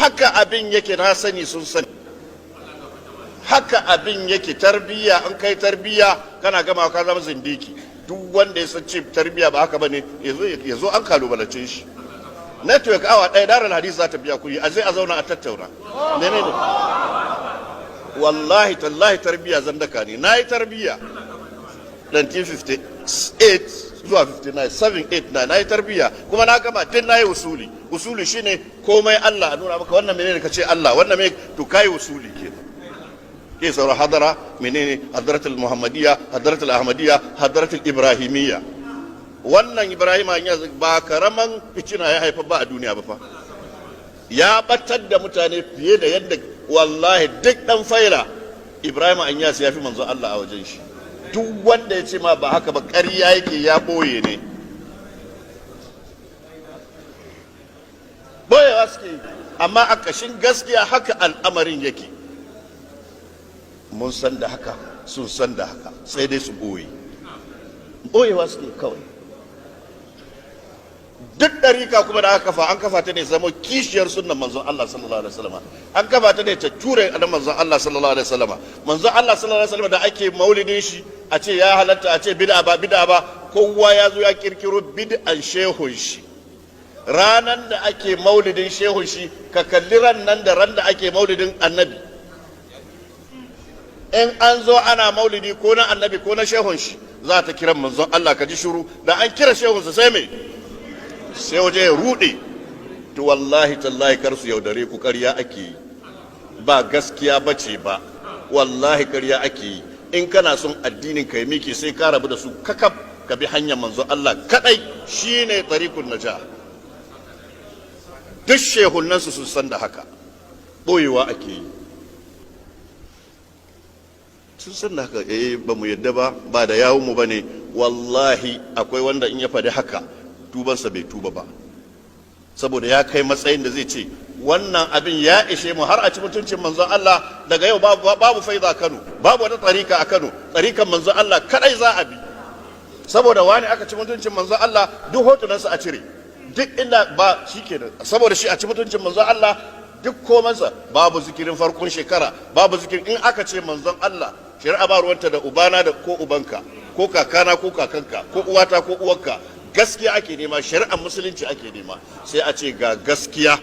Haka abin yake, na sani, sun sani. Haka abin yake. Tarbiyya, an kai tarbiyya, kana gama ka zama zindiki. Duk wanda ya san ce tarbiyya ba haka bane, ya zo an kalubalance shi. Network awa ɗaya, Darul Hadisi za ta biya kuɗi, a zai a zauna a tattauna. Menene? Wallahi tallahi, tarbiyya zandaka ne. Na yi tarbiyya 1958 zuwa 59, 7, 8, 9. Na yi tarbiyya kuma na gama tun na yi usuli. Usuli shine komai Allah. A nuna maka wannan menene, ka ce Allah. Wannan me? To, kai usuli kenan. Ke saura hadara menene? Hadratul Muhammadiyya, Hadratul Ahmadiyya, Hadratul Ibrahimiyya. Wannan Ibrahim ba karaman fitina ya haifa ba a duniya ba fa. Ya batar da mutane fiye da yadda, wallahi, duk dan faila, Ibrahim Anyas ya fi manzo Allah a wajen shi. Duk wanda ya ce ma ba haka ba, ƙarya yake, ya boye ne. Boyewa suke, amma a kashin gaskiya haka al'amarin yake. Mun san da haka, sun san da haka, sai dai su boye. Boyewa suke kawai. Duk ɗarika kuma da aka kafa, an kafa ta ne zama kishiyar sunnan manzon Allah sallallahu alaihi wasallam. An kafa ta ne ta ture annabi, manzon Allah sallallahu alaihi wasallam. Manzon Allah sallallahu alaihi wasallam da ake maulidin shi, a ce ya halatta, a ce bid'a ba bid'a ba, kowa ya zo ya kirkiro bid'an shehun shi. Ranan da ake maulidin shehun shi, ka kalli ran nan da ran da ake maulidin Annabi. In an zo ana maulidi, ko na Annabi ko na shehun shi, za ta kiran manzon Allah, ka ji shiru. Da an kira shehunsa, sai me? Sai waje ya rude. To, wallahi tallahi, kar su yaudare ku. Ƙarya ake yi, ba gaskiya bace ba. Wallahi ƙarya ake yi. In kana son addinin ka ya miƙe, sai ka rabu da su kakab, ka bi hanyar manzon Allah kadai, shine tariqun najah. Duk shehunan su sun san da haka, boyewa ake yi. Sun san da haka. Eh, ba mu yadda ba, ba da yawun mu bane. Wallahi akwai wanda in ya faɗi haka, tubansa bai tuba ba, saboda ya kai matsayin da zai ce wannan abin ya ishe mu har a ci mutuncin manzon Allah. Daga yau babu, babu faida Kano, babu wata tsarika a Kano, tsarikan manzon Allah kadai za a bi. Saboda wani aka ci mutuncin manzon Allah, duk hotunansa a cire duk inda ba shi kenan. Saboda shi a ci mutuncin manzon Allah, duk komansa babu. Zikirin farkon shekara babu zikirin. In aka ce manzon Allah, shari'a ba ruwanta da ubana da ko ubanka ko kakana ko kakanka ko uwata ko uwarka. Gaskiya ake nema, shari'ar Musulunci ake nema. Sai a ce ga gaskiya.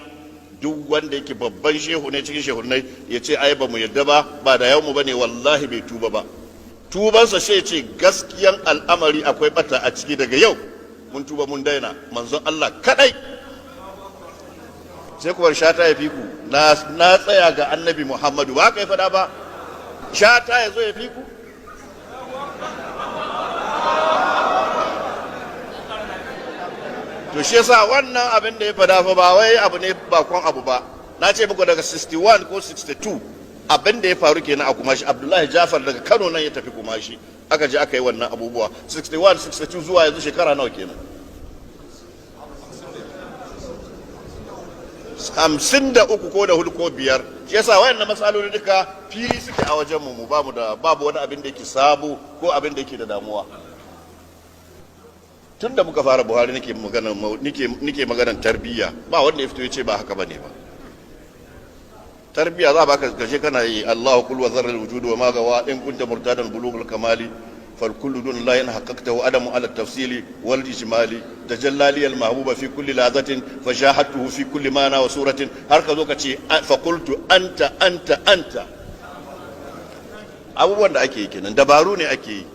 Duk wanda yake babban shehu ne cikin shehunai ya ce ai ba mu yadda ba, ba da yawmu bane, wallahi bai tuba ba. Tubansa sai ce gaskiyan al'amari akwai bata a ciki, daga yau mun tuba, mun daina, manzon Allah kadai. Sai kuwar Shata ya fi ku. Na tsaya ga Annabi Muhammadu ba ka yi fada ba. Shata ya zo ya fi ku. To, shi yasa wannan abin da ya fada fa ba wai abu ne bakon abu ba. Na ce muku daga 61 ko 62 abin da ya faru kenan a Kumashi. Abdullahi Jafar daga Kano nan ya tafi Kumashi, aka je aka yi wannan abubuwa. 61, 62 zuwa yanzu shekara nawa kenan? 53 ko da hudu ko biyar. Shi yasa wayannan matsaloli duka fili suke a wajen mu. Mu bamu da babu wani abin da yake sabo ko abin da yake da damuwa. Tun da muka fara Buhari nake magana, nike maganar tarbiyya, ba wanda ya fito ya ce ba haka bane ba. Tarbiyya za baka gaje kana yi Allahu kul wa zarral wujud wa ma gawa in kunta murtadan bulughul kamali fal kullu dun la in haqqaqtahu adamu ala tafsili wal ijmali tajallali al mahbuba fi kulli lazatin fa shahadtuhu fi kulli mana wa suratin, har ka zo ka ce fa qultu anta anta anta. Abubuwan da ake yi kenan, dabaru ne ake yi.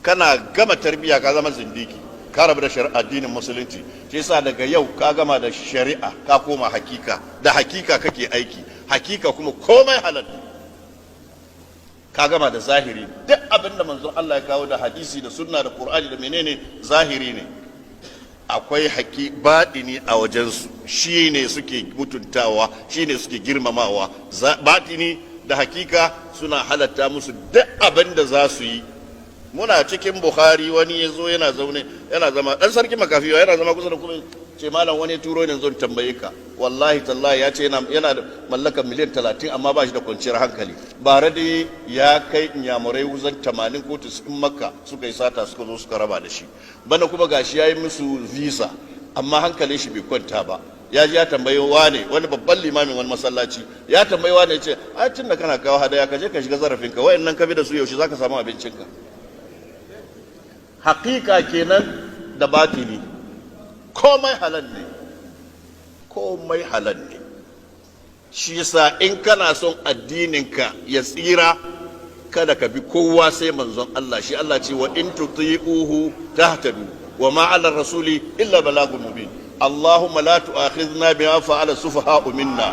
Kana gama tarbiyya, ka zama zindiki, ka rabu da shari'a addinin Musulunci. Shi yasa daga yau ka gama da shari'a, ka koma hakika. Da hakika kake aiki, hakika kuma komai halal. Ka gama da zahiri. Duk abin da manzon Allah ya kawo da hadisi da sunna da Qur'ani da menene, zahiri ne. Akwai haki baɗini a wajensu, shi ne suke mutuntawa, shi ne suke girmamawa. Batini da hakika suna halatta musu duk abin da za su yi. Muna cikin Bukhari, wani ya zo yana zaune, yana zama dan sarki makafiwa, yana zama kusa da kuma ce, "Malam, wani turo ne zon tambaye ka. Wallahi tallahi, ya ce yana da mallakan miliyan 30, amma ba shi da kwanciyar hankali. Bara dai ya kai Inyamurai wuzan 80 ko 90 Makka, suka yi sata, suka zo suka raba da shi. Bana kuma gashi ya yi musu visa, amma hankalin shi bai kwanta ba." Ya ji ya tambayi wane, wani babban limamin wani masallaci, ya tambayi wane, ya ce, ai tun da kana kawo hadaya, ka je ka shiga zarafinka. Wayannan ka bi da su, yaushe zaka samu abincinka? Hakika kenan da batini, komai halal ne, komai halal ne. Shi yasa in kana son addininka ya tsira, kada ka bi kowa sai manzon Allah. Shi Allah ce, wa in tuti'uhu tahtadu wa ma 'ala rasuli illa balagun mubin. اللهم لا تؤاخذنا بما فعل السفهاء منا.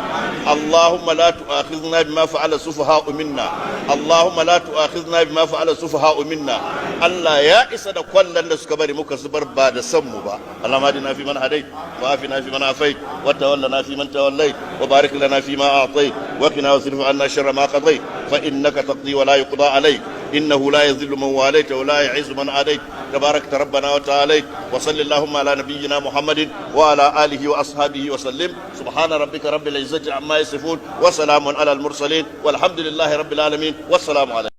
اللهم لا تؤاخذنا بما فعل السفهاء منا. اللهم لا تؤاخذنا بما فعل السفهاء منا. Allah ya isa da kwallon da suka bari muka zubar ba da san mu ba. اللهم اهدنا فيمن هديت، وعافنا فيمن عافيت، وتولنا فيمن توليت، وبارك لنا فيما اعطيت، وقنا واصرف عنا شر ما قضيت، فانك تقضي ولا يقضى عليك، انه لا يذل من واليت ولا يعز من عاديت، تباركت ربنا وتعاليت. وصل اللهم على نبينا محمد وعلى اله واصحابه وسلم. سبحان ربك رب العزه عما يصفون، وسلام على المرسلين، والحمد لله رب العالمين، والسلام عليكم.